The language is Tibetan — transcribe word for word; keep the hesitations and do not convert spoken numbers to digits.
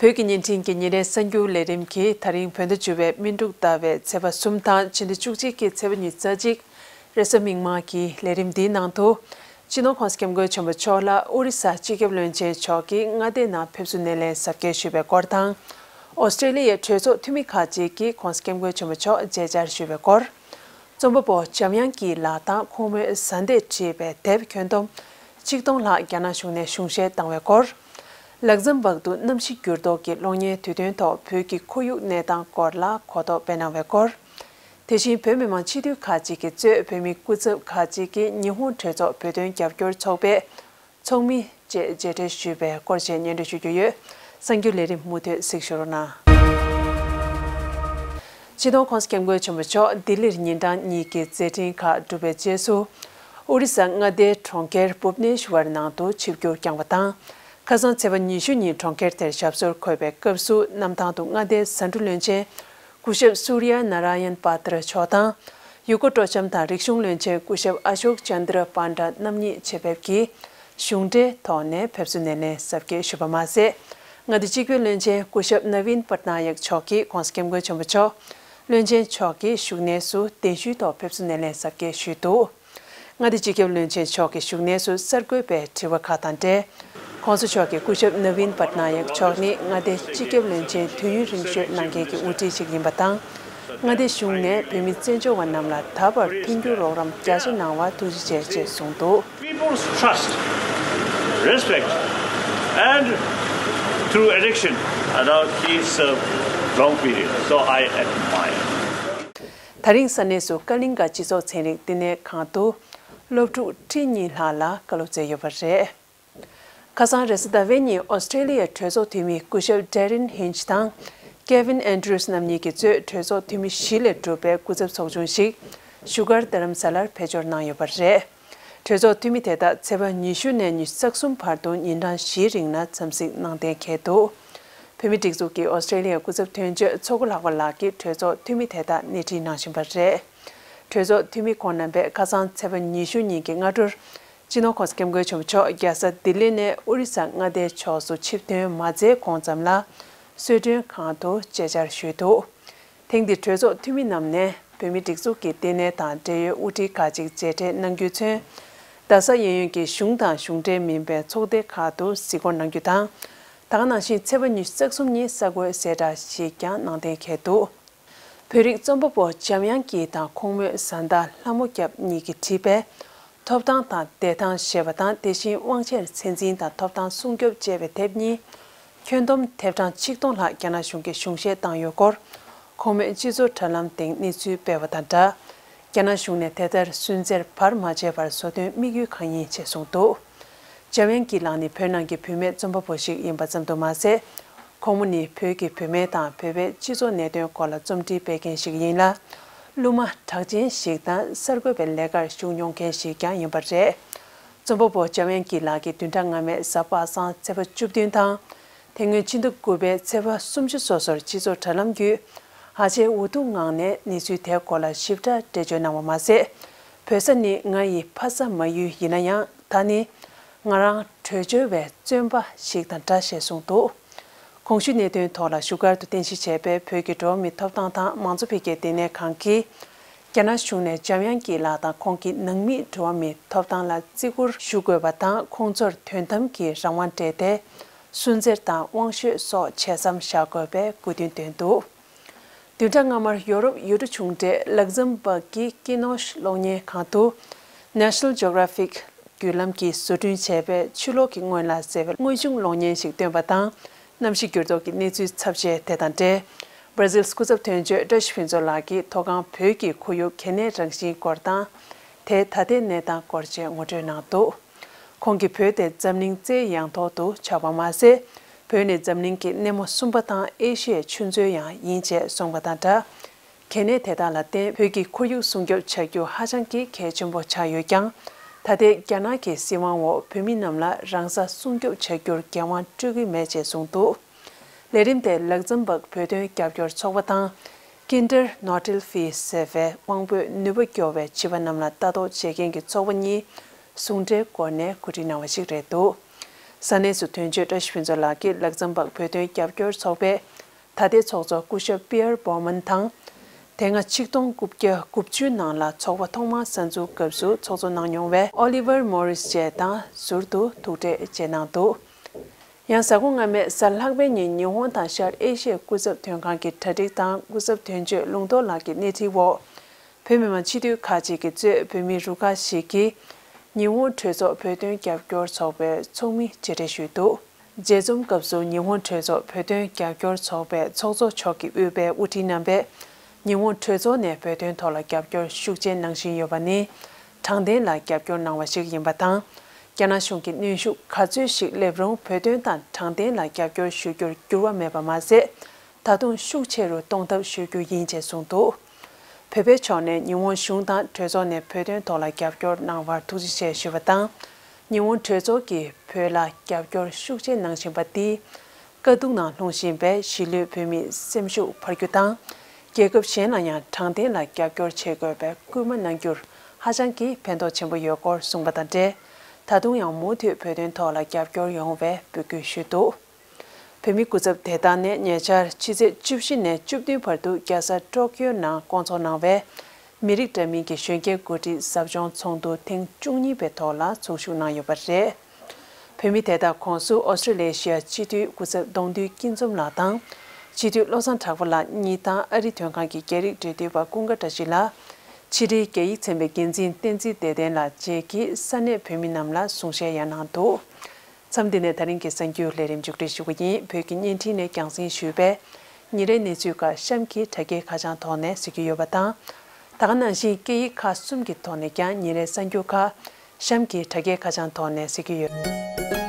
བོད་ཀྱི་བརྙན་འཕྲིན་གྱི་ཉིན་རེའི་གསར་འགྱུར་ལས་རིམ་གྱིས་ད་རིང་བོད་ཟླ་བཅུ་པའི་སྨིན་དྲུག་ཟླ་བའི་ཚེས་པ་གསུམ་དང་ཕྱི་ཟླ་བཅུ་གཅིག་གི་ཚེས་པ་ཉི་ཤུ་རྩ་གཅིག་རེས་གཟའ་མིག་དམར་གྱི་ལས་རིམ་འདིའི་ནང་དུ། སྤྱི་ནོར་༸གོང་ས་༸སྐྱབས་མགོན་ཆེན་པོ་མཆོག་ལ་ཨོ་རི་ས་སྤྱི་ཁྱབ་བློན་ཆེན་མཆོག་གིས་མངའ་སྡེའི་ནང་ཕེབས་བསུ་སྣེ་ལེན་གཟབ་རྒྱས་ཞུས་པའི་སྐོར་དང་། ཨོ་སི་ཀྲེ་ལི་ཡའི་གྲོས་ཚོགས་འཐུས་མི་ཁག་ཅིག་གིས་༸གོང་ས་༸སྐྱབས་མགོན་ཆེན་པོ་མཆོག་མཇལ་བཅར་ཞུས་པའི་སྐོར། རྩོམ་པ་པོ་འཇམ་དབྱངས་སྐྱིད་ལགས་དང་ཁོང་མོས་བཟའ་ཟླས་བྲིས་པའི་དེབ་ཁྱོན་བསྡོམས་ཆིག་སྟོང་ལྷག་རྒྱ་ནག་གཞུང་ནས་གཞུང་བཞེས་བཏང་བའི་སྐོར། ལག་ཛམ་བག་ཏུ་གནམ་གཤིས་འགྱུར་ལྡོག་གི་གློག་བརྙན་དུས་སྟོན་ཐོག་བོད་ཀྱི་ཁོར་ཡུག་གནས་སྟངས་སྐོར་ལ་གོ་རྟོགས་སྤེལ་གནང་བའི་སྐོར། དེ་བཞིན་བོད་མི་མང་སྤྱི་འཐུས་ཁག་ཅིག་གིས་གཙོས་བོད་མི་སྐུ་ཚབ་ཁག་ཅིག་གིས་ཉི་ཧོང་གྲོས་ཚོགས་བོད་དོན་རྒྱབ་སྐྱོར་ཚོགས་པའི་ཚོགས་མི་བཅས་མཇལ་འཕྲད་ཞུས་པའི་སྐོར་བཅས་སྙན་སྒྲོན་ཞུ་རྒྱུ་ཡོད། གསར་འགྱུར་ལས་རིམ་མུ་མཐུད་གཟིགས་ཞུ་རོགས་གནང་། སྤྱི་ནོར་༸གོང་ས་༸སྐྱབས་མགོན་ཆེན་པོ་མཆོག་ལྡི་ལིར་ཉིན་གྲངས་གཉིས་ཀྱི་མཛད་འཕྲིན་ཁག་གྲུབ་པའི་རྗེས་སུ། ཨོ་རི་ས་མངའ་སྡེའི་གྲོང་ཁྱེར་བུབ་ནེ་ཤུ་ཝར་ནང་དུ་ཆིབས་བསྒྱུར་བསྐྱངས་པ་དང་། ཁ་སང་ཚེས་པ་ཉི་ཤུ་ཉིན་གྲོང་ཁྱེར་དེར་ཞབས་སོར་འཁོད་པའི་སྐབས་སུ། གནམ་ཐང་དུ་མངའ་སྡེའི་ཟ་འབྲུ་བློན་ཆེན་སྐུ་ཞབས་སུར་ཡ་ན་ར་ཡན་པ་ཏྲ་མཆོག་དང་། ཡུལ་སྐོར་སྤྲོ་འཆམ་དང་རིག་གཞུང་བློན་ཆེན་སྐུ་ཞབས་ཨ་ཤོག་ཅན་དྲ་པཱན་ཌ་རྣམ་གཉིས་ཆེད་ཕེབས་ཀྱིས་གཞུང་འབྲེལ་ཐོག་ནས་ཕེབས་བསུ་སྣེ་ལེན་གཟབ་རྒྱས་ཞུས་པ་མ་ཟད། མངའ་སྡེ་སྤྱི་ཁྱབ་བློན་ཆེན་སྐུ་ཞབས་ན་བིན་པཏ་ན་ཡག་མཆོག་གིས་༸གོང་ས་༸སྐྱབས་མགོན་ཆེན་པོ་མཆོག་བློན་ཆེན་མཆོག་གི་བཞུགས་གནས་སུ་གདན་ཞུའི་ཐོག་ཕེབས་བསུ་སྣེ་ལེན་གཟབ་རྒྱས་ཞུས་འདུག་མངའ་སྡེ་སྤྱི་ཁྱབ་བློན་ཆེན་མཆོག་གི་བཞུགས་གནས་སུ་གསར་འགོད་པའི་དྲི་བ་ཁག་དང་འབྲེལ། ༸གོང་ས་མཆོག་གིས་སྐུ་ཞབས་ན་བིན་པཏ་ན་ཡག་མཆོག་ནི་མངའ་སྡེའི་སྤྱི་ཁྱབ་བློན་ཆེན་དུས་ཡུན་རིང་ཤོས་གནང་མཁན་གྱི་དབུ་ཁྲིད་ཅིག་ཡིན་པ་དང་། མངའ་སྡེ་གཞུང་ནས་བོད་མི་བཙན་བྱོལ་བ་རྣམས་ལ་ད་བར་མཐུན་འགྱུར་རོགས་རམ་རྒྱ་ཆེ་གནང་བར་ཐུགས་རྗེ་ཆེ་ཞེས་གསུངས་འདུག People's trust, respect, and through election, and now he served long period. So I admire. ད་རིང་ས་གནས་སུ་ཀ་ལིང་ག་སྤྱི་ཚོགས་ཚན་རིག་བསྟི་གནས་ཁང་དུ་སློབ་ཕྲུག་ཁྲི་གཉིས་ལྷག་ལ་བཀའ་སློབ་སྩལ་ཡོད་པ་རེད། ཁ་སང་རེས་གཟའ་ཟླ་བའི་ཉིན་ཨོ་སི་ཀྲེ་ལི་ཡའི་གྲོས་ཚོགས་འཐུས་མི་སྐུ་ཞབས་ཌེ་རིན་ཧིན་ཆི་དང་ཀེ་ཝིན་ཨན་ཌྲུས་རྣམ་གཉིས་ཀྱིས་གཙོས་གྲོས་ཚོགས་འཐུས་མི་བཞི་ལས་གྲུབ་པའི་སྐུ་ཚབ་ཚོགས་ཆུང་ཞིག་བཞུགས་སྒར་རྡ་རམ་ས་ལར་ཕེབས་འབྱོར་གནང་ཡོད་པ་རེད། གྲོས་ཚོགས་འཐུས་མི་དེ་དག་ཚེས་པ་ཉི་ཤུ་ནས་ཉི་ཤུ་རྩ་གསུམ་བར་དུ་ཉིན་གྲངས་བཞིའི་རིང་ལ་འཚམས་གཟིགས་གནང་གཏན་འཁེལ་འདུག་བོད་མིའི་སྒྲིག་འཛུགས་ཀྱི་ཨོ་སི་ཀྲེ་ལི་ཡའི་སྐུ་ཚབ་དོན་གཅོད་ཚོགས་གཙོ་ལྷག་པ་ལགས་ཀྱིས་གྲོས་ཚོགས་འཐུས་མི་དེ་དག་སྣེ་ཁྲིད་གནང་བཞིན་པ་རེད། གྲོས་ཚོགས་འཐུས་མི་ཁོང་རྣམ་པས་ཁ་སང་ཚེས་པ་ཉི་ཤུ་ཉིན་གྱི་སྔ་དྲོར། སྤྱི་ནོར་༸གོང་ས་༸སྐྱབས་མགོན་ཆེན་པོ་མཆོག་རྒྱལ་ས་ལྡི་ལི་ནས་ཨོ་རི་ས་མངའ་སྡེའི་ཕྱོགས་སུ་ཆིབས་ཐོན་མ་མཛད་གོང་ཙམ་ལ། གསོལ་མགྲོན་ཁང་དུ་མཇལ་བཅར་ཞུས་འདུག་ཐེངས་འདིར་གྲོས་ཚོགས་འཐུས་མི་རྣམས་ནས་བོད་མིའི་སྒྲིག་འཛུགས་ཀྱི་ལྟེ་གནས་དང་འབྲེལ་ཡོད་དབུ་ཁྲིད་ཁག་ཅིག་མཇལ་འཕྲད་གནང་རྒྱུས་མཚོན། རྡ་ས་གཡས་གཡོན་གྱི་གཞུང་དང་གཞུང་འབྲེལ་མིན་པའི་ཚོགས་སྡེ་ཁག་ཏུ་གཟིགས་སྐོར་གནང་རྒྱུ་དང་། ད་ག་ནང་བཞིན་ཚེས་པ་ཉི་ཤུ་རྩ་གསུམ་ཉིན་གསར་འགོད་གསལ་བསྒྲགས་ཤིག་ཀྱང་གནང་གཏན་འཁེལ་འདུག་བོད་རིགས་རྩོམ་པ་པོ་འཇམ་དབྱངས་སྐྱིད་དང་ཁོང་མོའི་བཟའ་ཟླ་ལྷ་མོ་སྐྱབས་གཉིས་ཀྱིས་བྲིས་པའི་ཐོབ་ཐང་དང་བདེ་ཐང་ཞེས་པ་དང་། དེ་བཞིན་དབང་ཆར་ཚད་འཛིན་དང་ཐོབ་ཐང་སྲུང་སྐྱོབ་ཅེས་པའི་དེབ་གཉིས། ཁྱོན་བསྡོམས་དེབ་གྲངས་ཆིག་སྟོང་ལྷག་རྒྱ་ནག་གཞུང་གིས་གཞུང་བཞེས་བཏང་ཡོད་སྐོར། ཁོང་མོས་སྤྱི་ཚོགས་དྲ་ལམ་སྟེང་གནས་ཚུལ་སྤེལ་བ་དང་སྦྲགས། རྒྱ་ནག་གཞུང་ནས་དེ་ལྟར་སུན་གཙེར་བར་མ་ཆད་པར་བཟོ་དོན་དམིགས་ཡུལ་གང་ཡིན་ཅེས་གསུངས་འདུག་འཇམ་དབྱངས་སྐྱིད་ལགས་ནི་བོད་ནང་གི་བུད་མེད་རྩོམ་པ་པོ་ཞིག་ཡིན་པ་ཙམ་དུ་མ་ཟད། ཁོང་མོ་ནི་བོད་ཀྱི་བུད་མེད་དང་བོད་པའི་སྤྱི་ཚོགས་གནད་དོན་སྐོར་ལ་རྩོམ་བྲིས་སྤེལ་མཁན་ཞིག་ཡིན་ལ། གླུ་མ་གྲགས་ཅན་ཞིག་དང་གསར་འགོད་པའི་ལས་ཀར་ཞུགས་མྱོང་མཁན་ཞིག་ཀྱང་ཡིན་པ་རེད། རྩོམ་པ་པོ་འཇམ་དབྱངས་སྐྱིད་ལགས་ཀྱིས་བདུན་ཕྲག་སྔ་མའི་གཟའ་པ་སངས་ཚེས་པ་བཅུ་བདུན་དང་། དེ་སྔོན་ཕྱི་ཟླ་དགུ་པའི་ཚེས་པ་སུམ་ཅུ་སོ་སོར་སྤྱི་ཚོགས་དྲ་ལམ་བརྒྱུད། ཧ་ཅང་འུ་ཐུག་ངང་ནས་གནས་ཚུལ་དེའི་སྐོར་ལ་ཞིབ་ཕྲ་འགྲེལ་བརྗོད་གནང་བ་མ་ཟད། བོད་ས་ནི་ང་ཡི་ཕ་ས་མ་ཡུལ་ཡིན་ན་ཡང་། ད་ནི་ང་རང་བྲོས་བྱོལ་བའི་བཙོན་པ་ཞིག་དང་འདྲ་ཞེས་གསུངས་འདུག་གོང་ཞུས་གནད་དོན་ཐོག་ལ་བཞུགས་སྒར་དུ་རྟེན་གཞི་བྱས་པའི་བོད་ཀྱི་འགྲོ་བ་མིའི་ཐོབ་ཐང་དང་མང་གཙོ་འཕེལ་རྒྱས་ལྟེ་གནས་ཁང་གིས། རྒྱ་ནག་གཞུང་ནས་འཇམ་དབྱངས་སྐྱིད་ལགས་དང་ཁོང་གི་ནང་མིའི་འགྲོ་བ་མིའི་ཐོབ་ཐང་ལ་བརྩི་བཀུར་ཞུ་དགོས་པ་དང་། ཁོང་ཚོར་དོན་དམ་གྱི་རང་དབང་སྤྲད་དེ། སུན་གཙེར་དང་དབང་ཤོད་སོགས་བྱེད་མཚམས་བཞག་དགོས་པའི་དགོས་འདུན་བཏོན་འདུག་བདུན་ཕྲག་སྔ་མར་ཡོ་རོབ་ཡུལ་གྲུ་ཆུང་གྲས་ལག་ཛམ་བག་གི་ཀི་ནོ་ཤི་གློག་བརྙན་ཁང་དུ། National Geographic བརྒྱུད་ལམ་གྱིས་བཟོ་སྐྲུན་བྱས་པའི་ཆུ་ལོག་གི་སྔོན་ལ་ཟེར་བའི་དངོས་བྱུང་གློག་བརྙན་ཞིག་བཏོན་པ་དང་། གནམ་གཤིས་འགྱུར་ལྡོག་གི་གནས་ཚུལ་ཚབས་ཆེ་དེ་དང་འབྲེལ། སྦྲ་ཟིལ་སྐུ་ཚབ་དོན་གཅོད་བཀྲ་ཤིས་ཕུན་ཚོགས་ལགས་ཀྱིས་མཐོ་སྒང་བོད་ཀྱི་ཁོར་ཡུག་གལ་གནད་རང་བཞིན་སྐོར་དང་། དེའི་ད་ལྟའི་གནས་སྟངས་སྐོར་བཅས་ངོ་སྤྲོད་གནང་འདུག་ཁོང་གིས་བོད་དེ་འཛམ་གླིང་རྩེའི་ཡང་ཐོག་ཏུ་ཆགས་པ་མ་ཟད། བོད་ནི་འཛམ་གླིང་གི་སྣེ་མོ་གསུམ་པ་དང་ཨེ་ཤི་ཡའི་ཆུ་མཛོད་ཡང་ཡིན་ཅེས་གསུངས་པ་དང་སྦྲགས། གལ་གནད་དེ་དག་ལ་བརྟེན་བོད་ཀྱི་ཁོར་ཡུག་སྲུང་སྐྱོབ་བྱ་རྒྱུ་ཧ་ཅང་གི་གལ་ཆེན་པོ་ཆགས་ཡོད་ཀྱང་། ད་ལྟའི་རྒྱ་ནག་གི་སྲིད་དབང་འོག་བོད་མི་རྣམས་ལ་རང་ས་སྲུང་སྐྱོབ་བྱ་རྒྱུར་འགན་དབང་སྤྲོད་ཀྱི་མེད་ཅེས་གསུངས་འདུག་ལས་རིམ་དེར་ལག་ཛམ་བག་བོད་དོན་རྒྱབ་སྐྱོར་ཚོགས་པ་དང་། Kinder Nordoll Fee ཟེར་བའི་དབང་པོས་ནུས་པ་སྐྱོར་བའི་བྱིས་པ་རྣམས་ལ་ལྟ་རྟོག་བྱེད་མཁན་གྱི་ཚོགས་པ་གཉིས་ཟུང་འབྲེལ་སྒོ་ནས་གོ་སྒྲིག་གནང་བ་ཞིག་རེད་འདུག་ས་གནས་སུ་དོན་གཅོད་བཀྲ་ཤིས་ཕུན་ཚོགས་ལགས་ཀྱིས་ལག་ཟམ་པ་བོད་དོན་རྒྱབ་སྐྱོར་ཚོགས་པའི་ད་ལྟའི་ཚོགས་གཙོ་སྐུ་ཞབས་པི་ཡར་བོ་མན་དང་། དེ་སྔ་ཆིག་སྟོང་དགུ་བརྒྱ་དགུ་བཅུ་ནང་ལ་ཚོགས་པ་ཐོག་མར་གསར་འཛུགས་སྐབས་སུ་ཚོགས་གཙོ་གནང་མྱོང་བའི་ཨོ་ལི་ཝར་མོ་རིས་བཅས་དང་ཟུར་དུ་ཐུག་འཕྲད་བཅས་གནང་འདུག། ཡང་གཟའ་འཁོར་སྔ་མའི་གཟའ་ལྷག་པའི་ཉིན་ཉི་ཧོང་དང་ཤར་ཨེ་ཤི་ཡའི་སྐུ་ཚབ་དོན་ཁང་གི་གྲ་སྒྲིག་དང་སྐུ་ཚབ་དོན་གཅོད་ལུང་རྟོགས་ལགས་ཀྱི་སྣེ་ཁྲིད་འོག་བོད་མི་མང་སྤྱི་འཐུས་ཁག་ཅིག་གིས་གཙོས་བོད་མི་རུ་ཁག་ཞིག་གིས་ཉི་ཧོང་གྲོས་ཚོགས་བོད་དོན་རྒྱབ་སྐྱོར་ཚོགས་པའི་ཚོགས་མི་མཇལ་འཕྲད་ཞུས་འདུག། མཇལ་འཛོམས་སྐབས་སུ་ཉི་ཧོང་གྲོས་ཚོགས་བོད་དོན་རྒྱབ་སྐྱོར་ཚོགས་པའི་ཚོགས་གཙོ་མཆོག་གིས་དབུས་པའི་དབུ་ཁྲིད་རྣམ་པས་ཉི་ཧོང་གྲོས་ཚོགས་ནས་བོད་དོན་ཐོག་ལ་རྒྱབ་སྐྱོར་ཤུགས་ཆེ་གནང་བཞིན་ཡོད་པ་ནི་དྲང་བདེན་ལ་རྒྱབ་སྐྱོར་གནང་བ་ཞིག་ཡིན་པ་དང་། རྒྱ་ནག་གཞུང་གིས་གནོན་ཤུགས་ག་ཚོད་ཞིག་སླེབས་རུང་བོད་དོན་དང་དྲང་བདེན་ལ་རྒྱབ་སྐྱོར་ཞུ་རྒྱུར་འགྱུར་བ་མེད་པ་མ་ཟད། ད་དུང་ཤུགས་ཆེ་རུ་གཏོང་ཐབས་ཞུ་རྒྱུ་ཡིན་ཅེས་གསུངས་འདུག། བོད་པའི་ཕྱོགས་ནས་ཉི་ཧོང་གཞུང་དང་གྲོས་ཚོགས་ནས་བོད་དོན་ཐོག་ལ་རྒྱབ་སྐྱོར་གནང་བར་ཐུགས་རྗེ་ཆེ་ཞུས་པ་དང་། ཉི་ཧོང་གྲོས་ཚོགས་ཀྱིས་བོད་ལ་རྒྱབ་སྐྱོར་ཤུགས་ཆེ་གནང་བཞིན་པ་འདིས། དཀའ་སྡུག་ནང་ལྷུང་བཞིན་པའི་གཞིས་ལུས་བོད་མིའི་སེམས་ཤུགས་འཕར་རྒྱུ་དང་། རྒྱལ་ཁབ་གཞན་ལ་ཡང་དྲང་བདེན་ལ་རྒྱབ་སྐྱོར་བྱེད་དགོས་པའི་སྐུལ་མ་གནང་རྒྱུར་ཧ་ཅང་གི་ཕན་ཐོགས་ཆེན་པོ་ཡོད་སྐོར་གསུངས་པ་དང་འབྲེལ། ད་དུང་ཡང་མུ་མཐུད་བོད་དོན་ཐོག་ལ་རྒྱབ་སྐྱོར་ཡོང་བའི་འབོད་སྐུལ་ཞུས་འདུག། བོད་མི་སྐུ་ཚབ་དེ་དག་ནས་ཉེ་ཆར་ཕྱི་ཚེས་བཅུ་བཞི་ནས་བཅུ་བདུན་བར་དུ་རྒྱལ་ས་ཀྲོ་ཀིའོ་ནང་བསྐོང་ཚོགས་གནང་བའི་མི་རིགས་འདྲ་མིན་གྱི་གཞོན་སྐྱེས་འགོ་ཁྲིད་ཟབ་སྦྱོང་ཚོགས་འདུ་ཐེངས་བཅུ་གཉིས་པའི་ཐོག་ལ་ཚོགས་ཞུགས་གནང་ཡོད་པ་རེད། བོད་མི་དེ་དག་ཁོངས་སུ་ཨོ་སི་ཀྲི་ལེ་ཤི་ཡ་སྤྱི་འཐུས་སྐུ་ཚབ་གདོང་འདུས་སྐྱིད་འཛོམས་ལགས་དང་། སྤྱི་འཐུས་བློ་བཟང་གྲགས་པ་ལགས་གཉིས་དང་ཨ་རི་དོན་ཁང་གི་རྒྱ་རིགས་འབྲེལ་མཐུད་པ་ཀུན་དགའ་བཀྲ་ཤིས་ལགས། ཕྱི་དྲིལ་རྒྱ་ཡིག་ཚན་པའི་འགན་འཛིན་བསྟན་འཛིན་བདེ་ལྡན་ལགས་བཅས་ཀྱིས་ས་གནས་བོད་མི་རྣམས་ལ་གསུང་བཤད་ཡང་གནང་འདུག། མཚམས་འདི་ནས་ད་རིང་གི་གསར་འགྱུར་ལས་རིམ་མཇུག་སྒྲིལ་ཞུ་གི་ཡིན། བོད་ཀྱི་བརྙན་འཕྲིན་ནས་རྒྱང་སྲིང་ཞུས་པའི་ཉིན་རེའི་གནས་ཚུལ་ཁག་གཤམ་གྱི་དྲ་རྒྱའི་ཁ་བྱང་ཐོག་ནས་གཟིགས་རྒྱུ་ཡོད་པ་དང་། ད་ག་ནང་བཞིན་སྐད་ཡིག་ཁག་གསུམ་གྱི་ཐོག་ནས་ཀྱང་ཉིན་རེའི་གསར་འགྱུར་ཁག་གཤམ་གྱི་དྲ་རྒྱའི་ཁ་བྱང་ཐོག་ནས་གཟིགས་རྒྱུ་ཡོད།